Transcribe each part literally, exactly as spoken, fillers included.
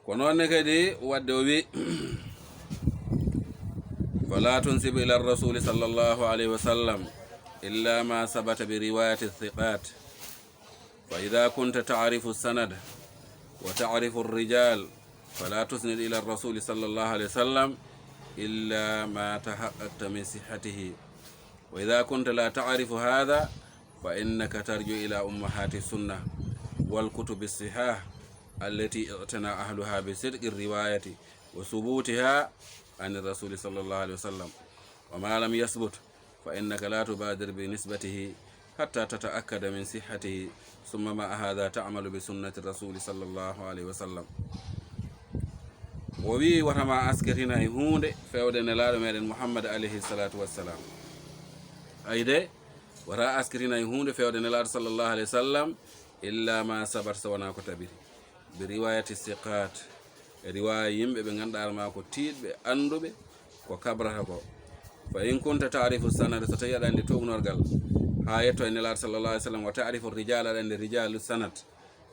Ko noon ne kadi waɗde o wi: فلا تنسب إلى الرسول صلى الله عليه وسلم إلا ما ثبت برواية الثقات. فإذا كنت تعرف السند وتعرف الرجال فلا تسند إلى الرسول صلى الله عليه وسلم إلا ما تحققت من صحته. وإذا كنت لا تعرف هذا فإنك ترجع إلى أمهات السنة والكتب الصحاح التي اعتنى أهلها بصدق الرواية وثبوتها عن الرسول صلى الله عليه وسلم، وما لم يثبت فإنك لا تبادر بنسبته حتى تتأكد من صحته، ثم مع هذا تعمل بسنة الرسول صلى الله عليه وسلم. O wi: wota ma askirina e huunde fewde Nelaaɗo meɗen Muhammad alayhi salatu wassalam. Ay de, wota askirina e huunde fewde Nelaaɗo sallallahu alayhi wa sallam, illa ma sabat, so wonaa ko tabiti, bi riwayati siqat, e riwaya yimɓe ɓe ngannduɗaa ma ko tiiɗɓe, annduɓe ko kabrata ko. Fa in kunta taarifu sanad, so tawi aɗa anndi tuugnorgal haa yetto e Nelaaɗo sallallahu alayhi wa sallam, wa taarifu rijal, aɗa anndi rijalu sanad,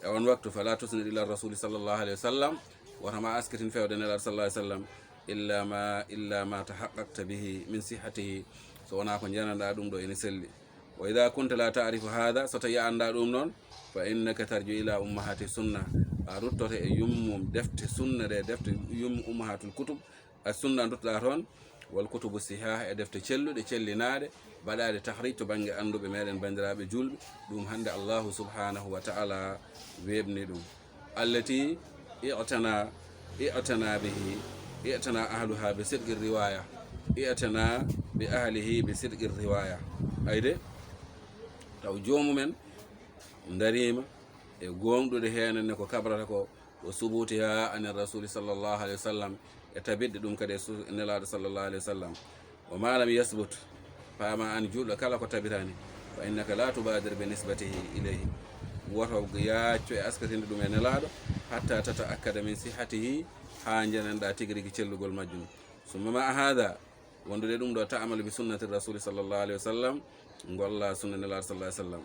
e on waktu, fala tusnid ila rasuli sallallahu alayhi wa sallam, wota ma askitin fewde Nelaaɗo sallallahu alayhi wa sallam, illa ma, illa ma tahaqqaqta bihi min sihhatihi, so wonaa ko njananɗaa ɗum ɗo ene selli. Wa ida kunta la taarifu hada, so tawi a anndaa ɗum noon, fa innaka tarju ila ummahati sunna, a ruttoto e yummum defte sunna ɗe, defte yummu ummahatul kutub, as sunna duttoɗaa toon, wal kutubu sihah, e defte celluɗe, cellinaaɗe, baɗaaɗe tahrij to bannge annduɓe meɗen, banndiraaɓe juulɓe, ɗum hannde Allahu subhanahu wa ta'ala weeɓni ɗum. Allati i'tana, i'tana bihi, i'tana ahluha bi sidqi riwaya, i'tana bi ahlihi bi sidqi riwaya. Ayde, taw joomumen ndariima e gooŋɗude heen ne ko kabrata ko, wa subutiha an rasuli sallallahu alayhi wa sallam, e tabitde ɗum kadi e su-, Nelaaɗo sallallahu alayhi wa sallam. Wa ma lam yasbut, paama aan juulɗo kala ko tabitaani, fa innaka la tubadir bi nisbatihi ilayhi. Woto yaaccu e askatinde ɗum e Nelaaɗo, hatta tata'akkada min sihhatihi, haa njananɗaa tigi rigi cellugol majjum. Summa ma hada, wondude ɗum ɗo, ta'amalu bi sunnati rasuli sallallahu alayhi wa sallam, ngolla sunna Nelaaɗo sallallahu alayhi wa sallam.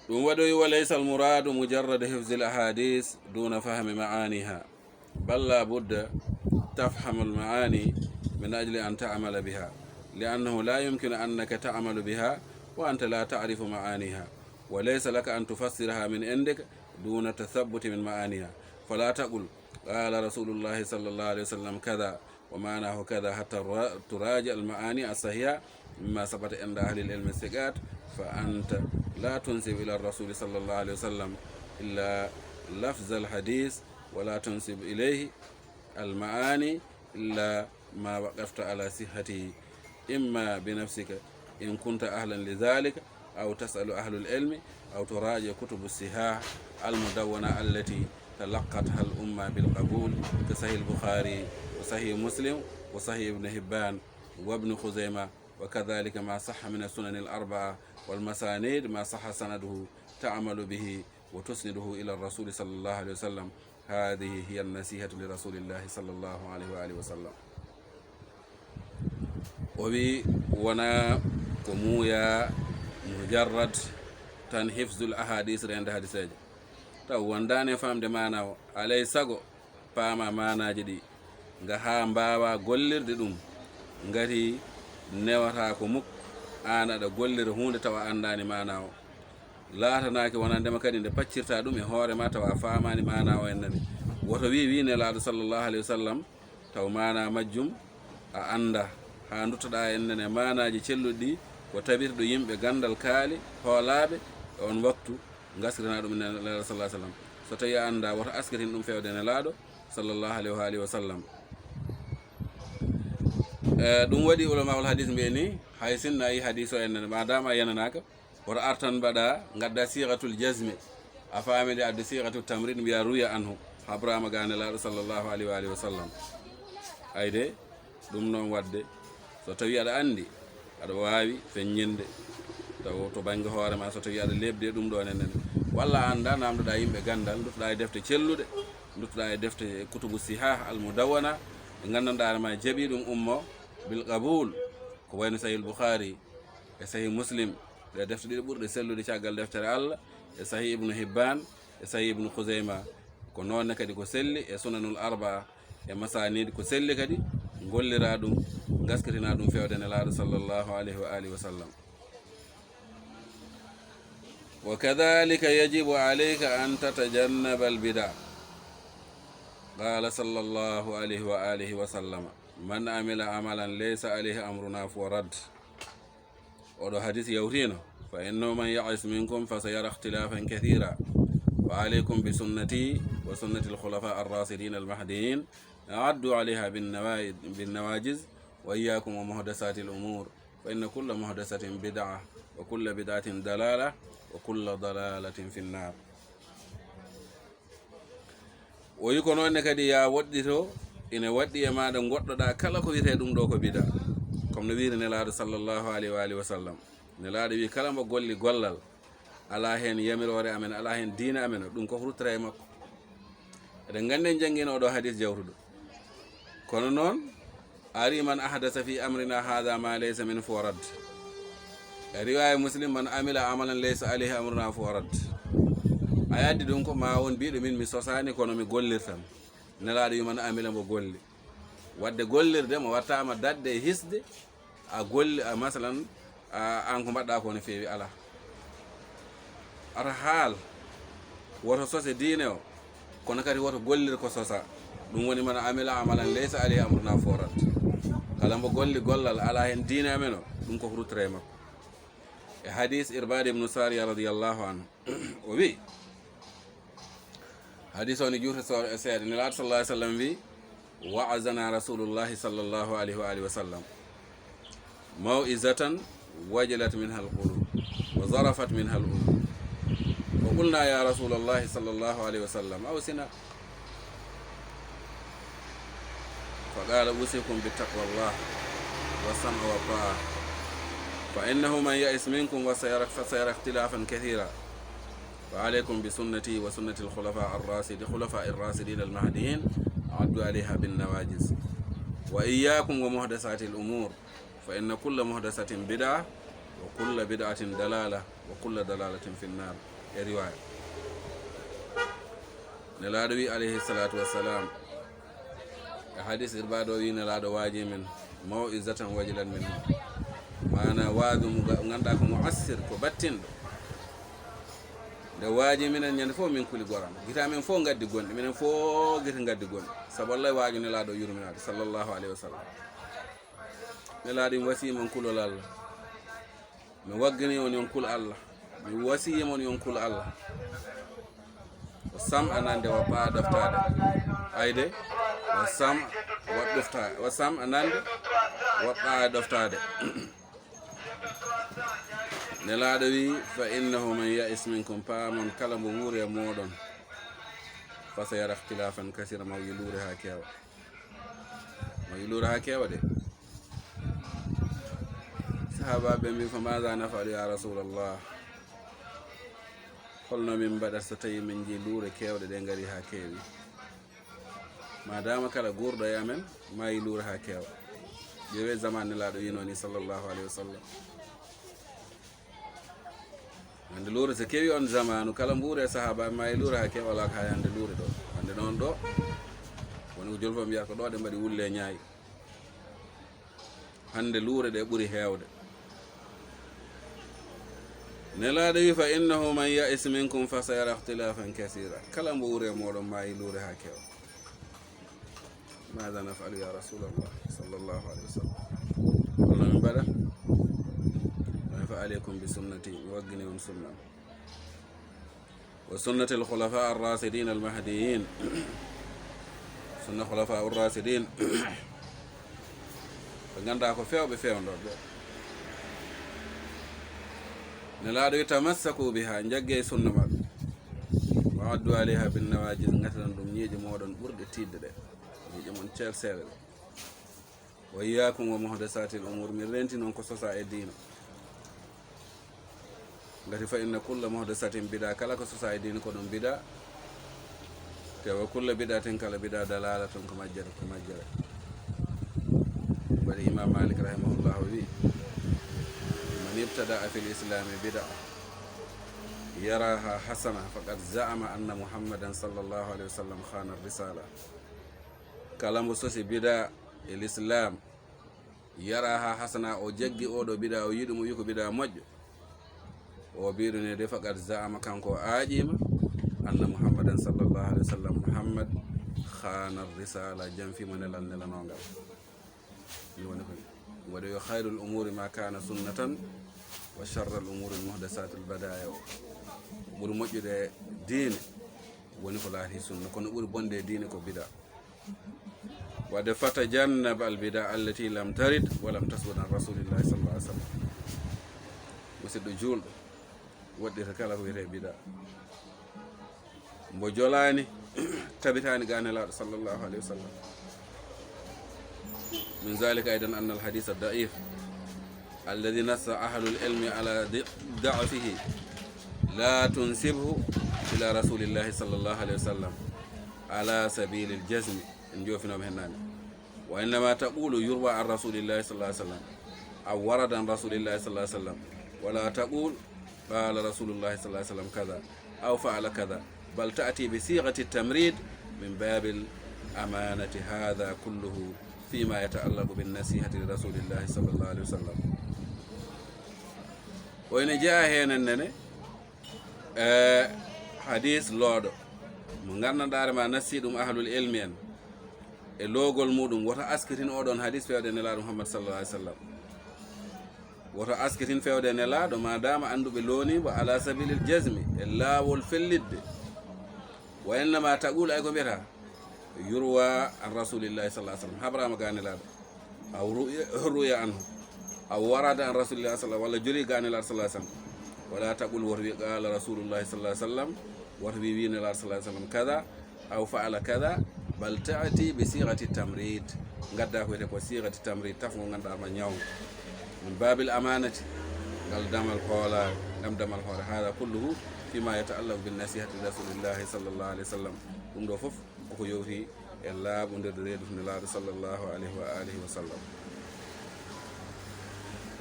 Ɗum waɗoyi, wa laysa al muradu mujarrad hifzi al ahadis duna fahmi maaniha, bal la budda tafhamu al maani min ajli an ta'amala biha, li annahu la yumkinu annaka ta'amalu biha wa anta la ta'rifu maaniha, wa laysa laka an tufassiraha min indika duna tathabbuti min maaniha. Fala taqul qala rasulullahi sallallahu alayhi wa sallam kada wa maanahu kada hatta ra-, turaji al maani as sahiha mimma sabata inda ahli al ilmi siqat, fa anta la tunsib ila rasuli sallallahu alayhi wa sallam illa lafz al hadis, wa la tunsib ilayhi al maani illa ma waqafta ala sihhatihi, imma bi nafsika in kunta ahlan li dhalika, aw tasalu ahlul ilmi, aw turaji kutubu sihah al mudawwana allati talaqqatha al umma bil qabul, ka sahih al Bukhari wa sahih Muslim wa sahih Ibn Hibban wa Ibn Khuzaimah, wa kadhalika ma sahha min as sunan al arba'a wal masanid ma sahha sanaduhu ta'amalu bihi wa tusniduhu ila ar rasuli sallallahu alayhi wa sallam. Hadihi hiya an nasihatu li rasulillahi sallallahu alayhi wa alihi wa sallam. O wi wona ko muuya mujarrad tan hifzul ahadis, reende hadiseeje, taw wondaani e faamde maana o. Alay sago paama maanaaji ɗi, nga haa mbaawa gollirde ɗum, ngati newata ko muk aan aɗa gollira huunde tawa a anndaani maana o. Laatanaaki wonandema kadi nde paccirta ɗum e hoore ma tawa a faamaani maana o en nani. Woto wi, wi Nelaaɗo sallallahu alayhi wa sallam, taw maana majjum a annda, haa nduttoɗaa en nene maanaaji celluɗi ɗi, ko tabirɗo yimɓe ganndal kaali, hoolaaɓe, e on waktu ngaskirana ɗum Nelaaɗo sallallahu alayhi wa sallam. So tawi a annda, woto askirin ɗum fewde Nelaaɗo sallallahu alayhi wa alihi wa sallam. E, ɗum waɗi ulamaul hadis mbiye ni, hay sinno a yi hadis o en nene, ma dama a yenanaaka, woto artan mbaɗa, ngadda sigatul jazmi, a faamide adde sigatul tamrid, mbiya ruya anhu, habrama ga Nelaaɗo sallallahu alayhi wa alihi wa sallam. Ayde, ɗum noon waɗde, so tawi aɗa anndi, aɗa waawi feññinde, taw to bannge hoore ma, so tawi aɗa leebde ɗum ɗo nenen, walla a annda, namdoɗa yimɓe ganndal, nduttoɗa e defte celluɗe, nduttoɗa e defte kutubu sihah al mudawwana, ɗe nganndanɗa ma jaɓi ɗum ummo bil qabul, ko wayno Sahih al Bukhari e Sahih Muslim, ɗe defte ɗiɗi ɓurɗe sellude caggal deftere Allah, e Sahih Ibnu Hibban, e Sahih Ibnu Khuzayma, Ko noon ne kadi ko selli e sunanul arbaa, e masanid ko selli kadi, ngollira ɗum, ngaskitina ɗum fewde Nelaaɗo sallallahu alayhi wa alihi wa sallam. Wa kadhalika yajibu alayka an tatajannaba al bida. Qala sallallahu alayhi wa alihi wa sallam, man amila amalan laysa alayhi amruna fahuwa radd. Oɗo hadis yawtino, fa innahu man ya'is minkum fa sayara ikhtilafan kathira. Fa alaykum bi sunnati wa sunnati al khulafa ar rashidin al mahdiyyin. Addu alayha bin nawa-, bin nawajiz, wa iyyakum wa muhdasati al umur. Fa inna kulla muhdasatin bid'a, wa kulla bid'atin dalala, wa kulla dalalatin fi nnar. O wi ko noon ne kadi, ya woɗɗito, ina waɗɗi e maaɗa ngoɗɗoɗaa kala ko wiyetee ɗum ɗo ko bida. Comme no wiiri Nelaaɗo sallallahu alayhi wa alihi wa sallam. Nelaaɗo wi kala mbo golli gollal, alaa heen yamiroore amen, alaa heen diine amen, ɗum ko ruttata e makko. Eɗen nganndi en njanngiino oɗo hadis jawtuɗo. Kono noon, ari, man ahdasa fi amrina hadha ma laysa min fahuwa radd. E riwaya Muslim, man amila amalan laysa alayhi amruna fahuwa radd. A yaddi ɗum ko ma won mbiɗo min mi sosaani kono mi gollirtan. Nelaaɗo wi man amila mbo golli. Wadde gollirde mo wattaama daɗde e hisde, a golli, a, masalan, a, an ko mbaɗɗa ko ne feewi, alaa. Ata haal woto sose diine o, kono kadi woto gollir ko sosa. Ɗum woni man amila amalan laysa alayhi amruna fahuwa radd. Kala mbo golli gollal alaa heen diine amen o, ɗum ko ruttata e makko. E hadis Irbad ibn Sariya radiyallahu anhu, o wi, hadis o ne juuti so-, e seeɗa. Nelaaɗo sallallahu alayhi wa sallam wi, wa'azana rasulullahi sallallahu alayhi wa alihi wa sallam maw'izatan wajilat minha al qulub wa zarafat minha al uyun. Wa qulna ya rasulallahi sallallahu alayhi wa sallam, awsina. Fa qala, usikum bi taqwallah wa sam'a wa ta'a. Fa innahu man ya'is minkum wa sayara, fa sayara ikhtilafan kathira. Fa alaykum bi sunnati wa sunnati al khulafa ar rashidin, khulafa ar rashidin al mahdiyyin, addu alayha bin nawajiz. Wa iyyakum wa muhdasati al umur. Fa inna kulla muhdasatin bid'a, wa kulla bid'atin dalala, wa kulla dalalatin fi nnar. E riwaya. Nelaaɗo wi alayhi salatu wassalam, e hadis Irbad o wi Nelaaɗo waaji min, maw'izatan wajilat minha. Maana waadu mo ga-, ganduɗa ko mu'assir, ko battinɗo. Nde waaji minen ñande fof min kuli goram. Gita men fof gaddi gonɗi, minen fof gita gaddi gonɗi. Sabu Allah waaju Nelaaɗo yurminaade, sallallahu alayhi wa sallam. Nelaaɗo mi wasiyii mon kulol Allah. Mi waggini on yon kul Allah. Mi wasiyii mon yon kul Allah. Wa sam'a nande wa ta'a ɗoftaade. Ayde, wa sam'a wa ɗofta-, wa sam'a nande wa ta'a ɗoftaade. Nelaaɗo wi, fa innahu man ya'is minkum, paamon kala mbo wuuri e mooɗon, fa sayara ikhtilafan kathira, ma o yi luure haa keewa. Ma o yi luure haa keewa de. Sahaabaaɓe ɓe mbi, fa maza naf'alu ya Rasulallah? Holno min mbaɗata so tawii min njii luure keewɗe ɗe ngari haa keewi? Maadaama kala guurɗo e amen maayi luure haa keewa. Ƴeewee zaman Nelaaɗo wiinoo nii, sallallahu alayhi wa sallam. Hannde luure so kewi on zamaanu, kala mbuure e sahaaba maayi luure haa keewa, alaa ko haa hannde luure ɗo. Hannde noon ɗo, woni ko Jolfo mbiyata ko ɗo ɗe mbaɗi wulle ñaayi. Hannde luure ɗe ɓuri heewde. Nelaaɗo wi, fa innahu man ya'is minkum fa sayara ikhtilafan kathira. Kala mbo wuuri e mooɗon maayi luure haa keewa. Maza naf'alu ya Rasulallah, sallallahu alayhi wa sallam? Holno min mbaɗa? Fa alaykum bi sunnati, mi waggini on sunnam. Wa sunnati al khulafa ar rashidin al mahdiyyin. Sunna khulafa ar rashidin. Ɓe nganndaa ko feewɓe feewndorɓe. Nelaaɗo wi, tamassaku biha, njagge e sunna maɓɓe. Wa addu alayha bin nawajiz, ngatiran ɗum ñiiƴe mooɗon ɓurɗe tiiɗde ɗe. Ñiiƴe mon ceerseeɗe ɗe. Wa iyyakum wa muhdasatil umur, min renti noon ko sosa e diina. Ngati fa inna kulla muhdasatin bid'a, kala ko sosa e diina ko ɗum bid'a. Te wa kulla bid'atin, kala bid'a, dalala, tun ko majjere, ko majjere. Waɗi Imam Malik rahimahullah wi, man ibtada'a fil islami bid'a, يراها حسنة فقد زعم أن محمدا صلى الله عليه وسلم خان الرسالة. Kala mbo sosi bida e l'islam, yaraha hasana, o jaggi oɗo bida, o yiɗi mo, wi ko bida moƴƴo. O biɗo ne de faqad za'ama, kanko o aaƴima, anna Muhammadan sallallahu alaihi wasallam, Muhammad khana risala, janfima nelal nelanongal. Ɗum woni ko waɗi yo khairul umuri ma kana sunnatan wa sharral umuri muhdasatul badaya. O ɓuri moƴƴude diine woni ko laati sunna, kono ɓuri bonde e diine ko bida. Waɗde fatajannab al bida allati lam tarid wa lam tasbut an rasulillahi sallallahu alaihi wasallam. Musidɗo juulɗo, waɗɗita kala ko wiyetee bida mbo jolaani, tabitaani ga Nelaaɗo sallallahu alaihi wasallam. Min zalika aidan anna al hadith ad da'if alladhi nassa ahlul ilmi ala di-, da'fihi la tunsibhu ila rasulillahi sallallahu alaihi wasallam ala sabili al jazmi. En jofinoɓe hen nani. Wa innama taqulu yurwa an rasulillahi sallallahu alaihi wasallam aw warada an rasulillahi sallallahu alaihi wasallam, wala taqul qala rasulullahi sallallahu alaihi wasallam kadha aw fa'ala kadha, bal ta'ti bi sighati tamrid min babil amanati. Hadha kulluhu fima yata'allaqu bin nasihati li rasulillahi sallallahu alaihi wasallam. O ene jeya henen nene, e, hadis looɗo mo gandanɗaare ma nasti ɗum ahlul ilmi en e loogol muɗum, woto askitin oɗon hadis fewde Nelaaɗo Muhammad sallallahu alaihi wasallam. Woto askitin fewde Nelaaɗo, ma dama annduɓe loonimo ala sabilil jazmi, e laawol fellitde. Wa innama taqul, ay ko mbiyata, yurwa an rasulillahi sallallahu alaihi wasallam, habrama ga Nelaaɗo, aw ruya, ruya anhu, aw warada an rasulillahi sallallahu, walla joli ga Nelaaɗo sallallahu alaihi wasallam. Wala taqul, woto wi qala rasulullahi sallallahu alaihi wasallam, woto wi wi Nelaaɗo sallallahu alaihi wasallam kada, aw fa'ala kada, bal ta'ti bi sighati tamrid. Ngadda ko wiyete ko sighati tamrid, tafgo ganduɗa ma ñawngo. Min babil amanati, ngal damal hoolaare, ngam damal hoore. Hada kulluhu fima yata'allaqu bin nasihati li rasulillahi sallallahu alaihi wasallam. Ɗum ɗo fof koko yowti e laaɓondirde reedu Nelaaɗo sallallahu alaihi wa alihi wa sallam.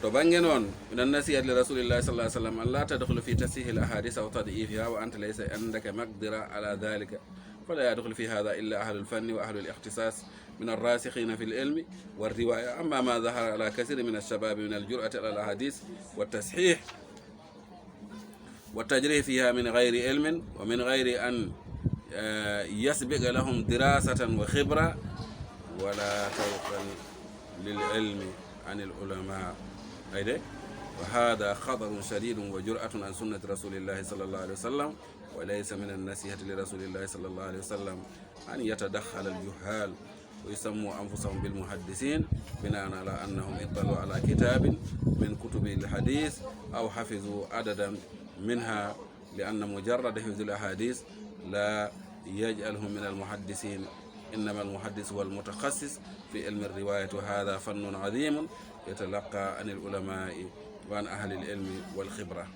To bangge noon, min an nasihati li rasulillahi sallallahu alaihi wasallam an la tadkhulu fi tasihil ahadith aw tad'ifiha wa anta laysa indaka maqdira ala dhalika. فلا يدخل في هذا إلا أهل الفن وأهل الاختصاص من الراسخين في العلم والرواية. أما ما ظهر على كثير من الشباب من الجرأة على الأحاديث والتصحيح والتجريح فيها من غير علم ومن غير أن، آه، يسبق لهم دراسة وخبرة ولا توقا للعلم عن العلماء. أي ده؟ وهذا خطر شديد وجرأة عن سنة رسول الله صلى الله عليه وسلم. وليس من النصيحة لرسول الله صلى الله عليه وسلم أن يتدخل الجهال ويسموا أنفسهم بالمحدثين بناء على أنهم اطلعوا على كتاب من كتب الحديث أو حفظوا عددا منها، لأن مجرد حفظ الأحاديث لا يجعلهم من المحدثين، إنما المحدث هو المتخصص في علم الرواية، وهذا فن عظيم يتلقى عن العلماء وعن أهل العلم والخبرة.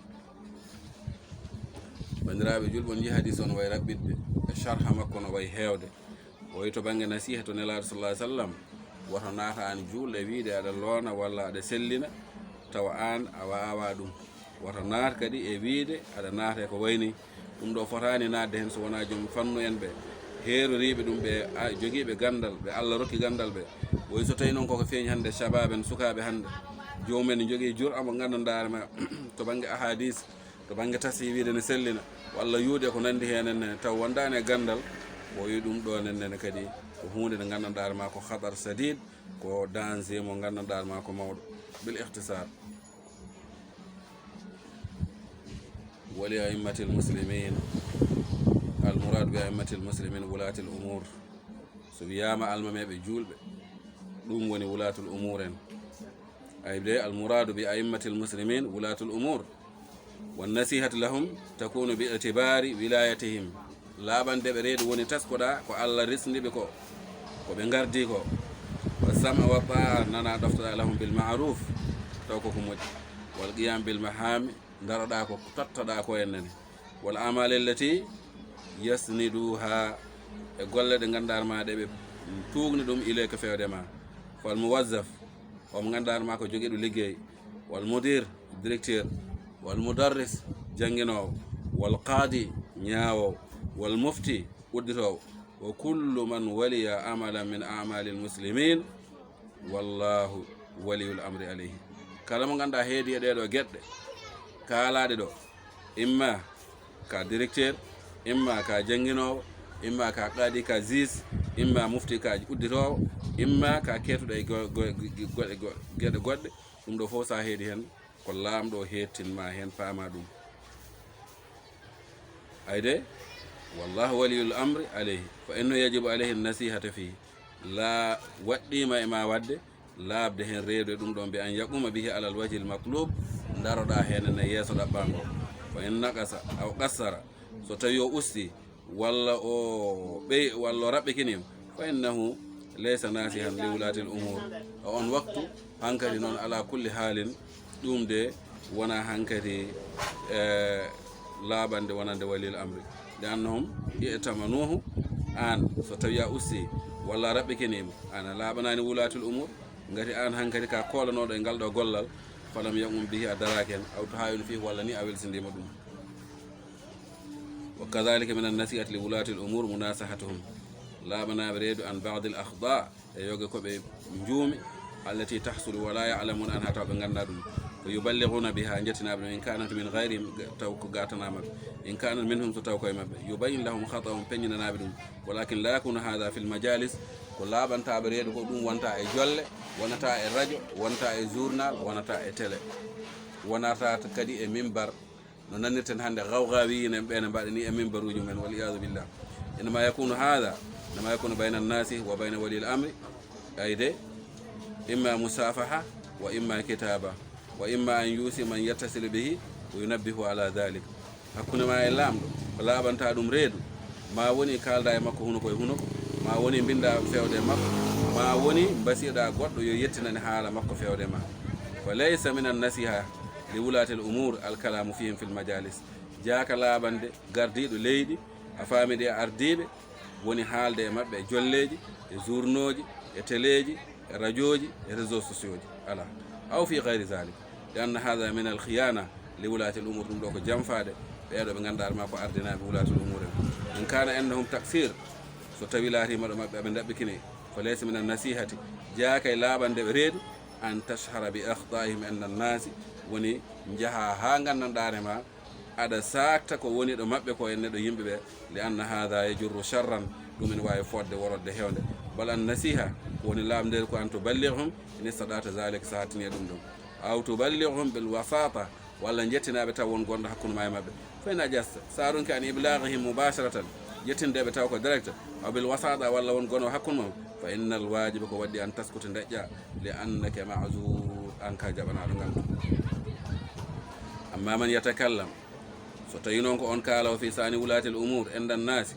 Banndiraaɓe julɓe, on njii hadis on way raɓɓiɗde, e sharha makko no way heewde. O wi to bannge nasiha to Nelaaɗo sallallahu alaihi wasallam, woto naata aan juulɗo e wiide aɗa loona walla aɗa sellina, tawa aan a waawaa ɗum. Woto naat kadi e wiide aɗa naata e ko wayni. Ɗum ɗo fotaani naatde heen so wonaa joom fannu en ɓe, heeroriiɓe ɗum ɓe, a, jogiiɓe ganndal, ɓe Allah rokki ganndal ɓe. Woy so tawi noon koko feeñi hannde, shabab en, sukaaɓe hannde, joomum en ne njogii jur'a mo nganndanɗaa ma to bannge ahadis, to bannge tasi wiide ne sellina, walla yuude ko nanndi heen en ne, taw wondaani e ganndal, o wi ɗum ɗo enen ne kadi ko huunde nde nganndanɗaa ma ko khatar sadid, ko danger mo nganndanɗaa ma ko mawɗo. Bil ikhtisar. Wa li a'immatil muslimin. Al murad bi a'immatil muslimin wulatil umur. So wiyaama almameeɓe juulɓe, ɗum woni wulatul umur en. Ay de, al muradu bi a'immatil muslimin wulatul umur. Wan nasihatu lahum takunu bi i'tibari wilayatihim. Laaɓande ɓe reedu woni taskoɗaa ko Allah resndi ɓe ko, ko ɓe ngardi ko. Wa sam'a wa ta'a, nana ɗoftoɗaa lahum bil ma'ruf, taw ko ko moƴƴi. Wal qiyam bil mahami, ndaroɗaa ko tottoɗaa ko en nene. Wal amali allati yasniduha, e golle ɗe nganndanɗaa ma ɗe ɓe tuugni ɗum ilayka fewde ma. Fal muwazzaf, o mo nganndanɗaa ma ko jogiiɗo liggey. Wal mudir, directeur. Wal mudarris, jannginoowo. والقاضي, ñaawo, والمفتي, udditoowo, وكل من ولي عملا من أعمال المسلمين, والله ولي الأمر عليه. Kala mo ngannduɗaa heedi e ɗee ɗoo geɗe kaalaaɗe ɗoo, imma ka directeur, imma ka jannginoowo, imma ka qaadi, ka juge, imma mufti, ka udditoowo, imma ka keetuɗo e go-, go-, go-, goɗɗe, go-, geɗe goɗɗe, ɗum ɗoo fof so a heedi heen, ko laamɗo o heettin ma heen, paama ɗum. Ayde, والله ولي الأمر عليه, فإنه يجب عليه النصيحة فيه. La waɗɗiima e ma waɗde laaɓde heen, reedu e ɗum ɗoon, بأن يقوم به على الوجه المطلوب, ndaroɗaa heen e yeeso ɗaɓɓaango. فإن نقص أو قصر, so tawii o ustii, walla o ɓey-, walla o raɓɓikiniima, فإنه ليس ناصحا لولاة الأمور. E oon waktu, hankadi noon, على كل حال, ɗum de wonaa hankadi, e, laaɓande wonande waliyul amri. لأنهم ائتمنوه, aan, so tawii a ustii walla a raɓɓikiniima, aan a laaɓanaani wulaatul umuur, ngati aan hankadi ka koolanooɗo e ngal ɗoo gollal, فلم يقم به, a daraaki heen, أو تهاون فيه, walla ni a welsindiima ɗum. وكذلك من النصيحة لولاة الأمور مناصحتهم. Laaɓanaaɓe reedu عن بعض الأخطاء, e yoga ko ɓe njuumi, التي تحصل ولا يعلمون عنها, taw ɓe nganndaa ɗum. فيبلغون بها, njettinaaɓe ɗum, إن كانت من غيرهم, taw ko ga tanaa maɓɓe. إن كانت منهم, so taw koye maɓɓe. يبين لهم خطأهم, peññinanaaɓe ɗum. ولكن لا يكون هذا في المجالس, ko laaɓantaaɓe reedu ko ɗum wonta e jolle, wonata e rajo, wonta e journal, wonata e télé, wonata kadi e mimbar, no nannirten hannde gawgawiyiin en ɓe ne mbaɗa ni e mimbaruuji mumen, والعياذ بالله. إنما يكون هذا، إنما يكون بين الناس وبين ولي الأمر, ayde, إما مصافحة وإما كتابة وإما أن يوصي من يتصل به وينبهه على ذلك. Hakkunde ma e laamɗo, ko laaɓanta ɗum reedu, ma woni kaalda e makko hunuko e hunuko, ma woni mbinnda feewde e makko, ma woni mbasiyɗa goɗɗo yo yettinane haala makko feewde ma. فليس من النصيحة لولاة الأمور الكلام فيهم في المجالس. Jaaka laaɓande gardiiɗo leydi, a faamidi e ardiiɓe, woni haalde e maɓɓe e jolleeji, e journauji, e teleeji, e rajooji, e réseaux sociauxji. Alaa. أو في غير ذلك. لأن هذا من الخيانة لولاة الأمور, ɗum ɗo ko jamfaade ɓeeɗo ɓe ngannduɗaa ma ko ardinaaɓe wulaatul umuur en. إن كان عندهم تقصير, so tawi laatiima ɗo maɓɓe aɓe ndaɓɓikinee, فليس من النصيحة, jaaka e laaɓande ɓe reedu, أن تشهر بأخطائهم عند الناس, woni njaha haa nganndanɗaa ma aɗa saakta ko woni ɗo maɓɓe ko e neɗɗo yimɓe ɓe, لأن هذا يجر شرا, ɗum ene waawi fodde worodde heewnde. بل النصيحة, ko woni laaɓndeede ko أن تبلغهم إن استطعت ذلك, so a hattini e ɗum ɗum. أو تبلغهم بالوساطة, walla njettinaaɓe taw won gonɗo hakkunde ma e maɓɓe. فإن عجزت, so a ronki عن إبلاغهم مباشرة, yettindeeɓe taw ko direct, أو بالوساطة, walla won gonɗo hakkunde ma, فإن الواجب, ko waɗɗi, أن تسكت, ndeƴƴa, لأنك معذور, aan ka jaɓanaaɗo ngantu. أما من يتكلم, so tawi noon ko on kaaloowo, في شأن ولاة الأمور عند الناس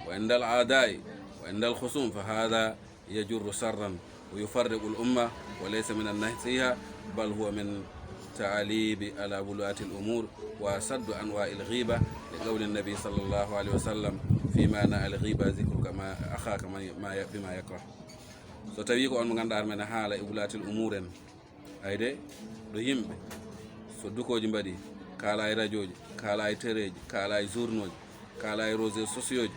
وعند الأعداء وعند الخصوم, فهذا يجر شرا ويفرق الأمة، وليس من النصيحة، بل هو من تعليب على ولاة الأمور وأشد أنواع الغيبة، لقول النبي صلى الله عليه وسلم: فيما نهى الغيبة ذكرك ما، أخاك ما، ما ي-، بما يكره. So tawi ko on mo ngannduɗaa men haala e wulaatil umuur en, ayde, ɗo yimɓe, so dukooji mbaɗi, kaala e rajooji, kaala e teleeji, kaala e journauji, kaala e réseaux sociauxji,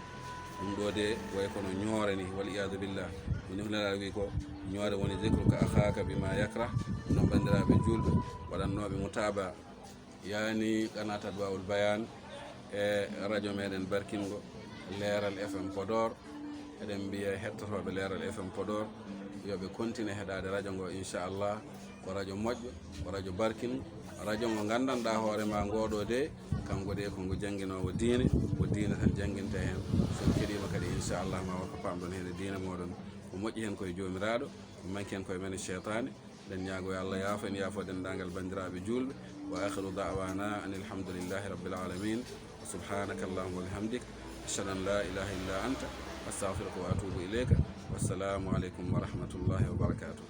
ɗum ɗo de way kono ñoore ni, wal iyadu billah. Woni ko Nelaaɗo wi ko, ñoore woni: ذكرك أخاك بما يكره. Ɗum noon, banndiraaɓe juulɓe, waɗannooɓe mutaaba, yaani qanaat Adwaa'ul Bayaan e radio meɗen barkingo Leeral F M Podor. Eɗen mbiya hettotooɓe Leeral F M Podor yo ɓe kontine heɗaade radio ngo, inchallah. Ko radio moƴƴo, ko radio barkingo, radio ngo nganndanɗaa hoore ma, ngo ɗo de, kanko de ko ngo jannginoowo diine, ko diine tan jannginte heen. So on keɗiima kadi, inchallah, ma won ko paamɗon heen e diine mooɗon. Ko moƴƴi heen ko e Joomiraaɗo, ko manki heen ko e men e seytaane. Eɗen ñaago yo Allah yaafo en, yaafo denndaangal banndiraaɓe juulɓe. وآخر دعوانا أن الحمد لله رب العالمين. سبحانك اللهم وبحمدك، أشهد أن لا إله إلا أنت، أستغفرك وأتوب إليك. والسلام عليكم ورحمة الله وبركاته.